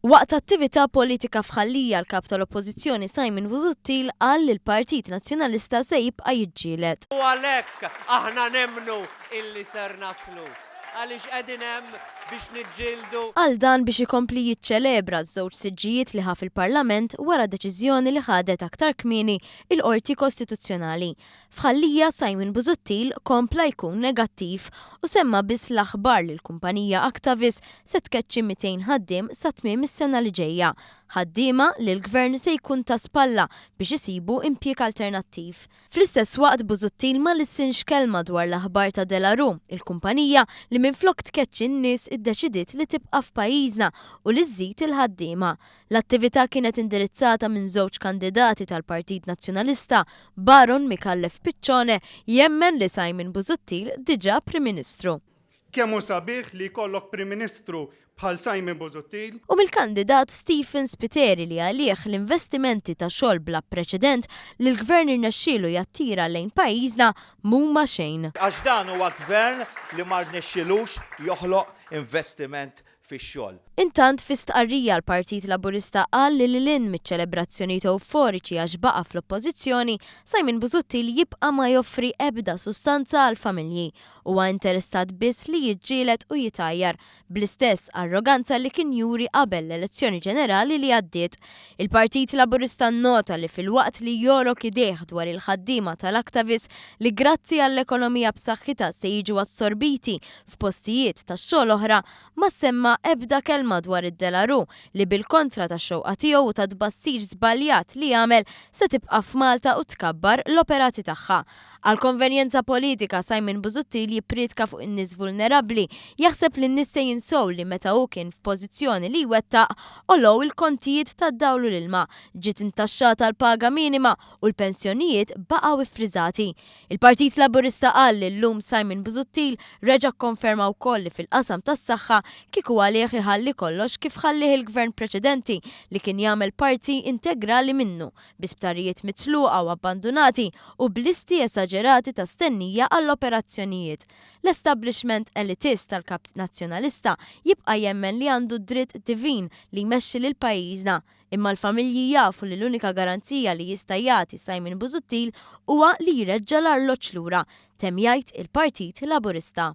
Waqt attività politika f'Ħal Lija l-Kap tal-Oppożizzjoni Simon Busuttil qal li l-Partit Nazzjonalista se jibqa' jiġġieled. U għalhekk aħna nemmnu illi ser naslu, għaliex qegħdin hemm biex niġġieldu. Qal dan biex ikompli jiċċelebra ż-żewġ siġġijiet li ħa fil-Parlament wara deċiżjoni li ħadet aktar kmieni l-Qorti Kostituzzjonali. F'Ħal Lija Simon Busuttil kompla jkun negattiv u semma biss l-aħbar li l-kumpanija Actavis se tkeċċi 200 ħaddiem sa tmiem is-sena li ġejja, ħaddiema li l-Gvern se jkun ta spalla biex isibu impjieg alternattiv. Fl-istess waqt Busuttil ma lissinx kelma dwar l-aħbar ta' De La Rue, il-kumpanija li minflok tkeċċi n-nies iddeċidiet li tibqa' f'pajjiżna u li żżid il-ħaddiema. L-attività kienet indirizzata minn żewġ kandidati tal-Partit Nazzjonalista, Baron Micallef Piccione jemmen li Simon Busuttil diġà Prim Ministru. Kemm hu sabiħ li jkollok Prim Ministru bħal Simon Busuttil. U mill-kandidat Stephen Spiteri li għalih l-investimenti ta' xogħol bla preċedent li l-Gvern irnexxielu jattira lejn pajjiżna m'huma xejn. Għax dan huwa Gvern li ma rnexxilux joħloq investiment fix-xogħol. Intant fi stqarrija l-Partit Laburista qal li lil hinn miċ-ċelebrazzjonijiet ewforiċi għax baqa' fl-Oppożizzjoni, Simon Busuttil jibqa' ma joffri ebda sustanza għall-familji. Huwa interessat biss li jiġġieled u jitgħajjar, bl-istess arroganza li kien juri qabel l-elezzjoni ġenerali li għaddiet. Il-Partit Laburista nnota li filwaqt li jogħrok idejh dwar il-ħaddiema tal-Actavis li grazzi għall-ekonomija b'saħħitha se jiġu assorbiti f'postijiet tax-xogħol oħra, ma semma ebda kelma dwar id-De La Rue li bil-kontra tax-xewqa tiegħu u tat-tbassir żbaljat li għamel se tibqa' f'Malta u tkabbar l-operati tagħha. Għal konvenjenza politika Simon Busuttil jipprietka fuq in-nies vulnerabbli, jaħseb li n-nies se jinsew li meta hu kien f'pożizzjoni li jwettaq, għolow il-kontijiet tad-dawl u l-ilma, ġiet intaxxata l-paga minima u l-pensjonijiet baqgħu iffriżati. Il-Partit Laburista qal li llum Simon Busuttil reġa' kkonferma wkoll li fil-qasam tas-saħħa kieku għalih iħalli kollox kif ħallieh il-Gvern preċedenti li kien jagħmel parti integrali minnu, bi sptarijiet mitluqa u abbandunati u b'listi esaġerati ta' stennija għall-operazzjonijiet. L-establishment elitist tal-Kap Nazzjonalista jibqa' jemmen li għandu d-dritt divin li jmexxi lil pajjiżna Imma l-familji jafu li l-unika garanzija li jista' jagħti Simon Busuttil huwa li jreġġa' l-arloġġ lura, temm jgħid il-Partit Laburista.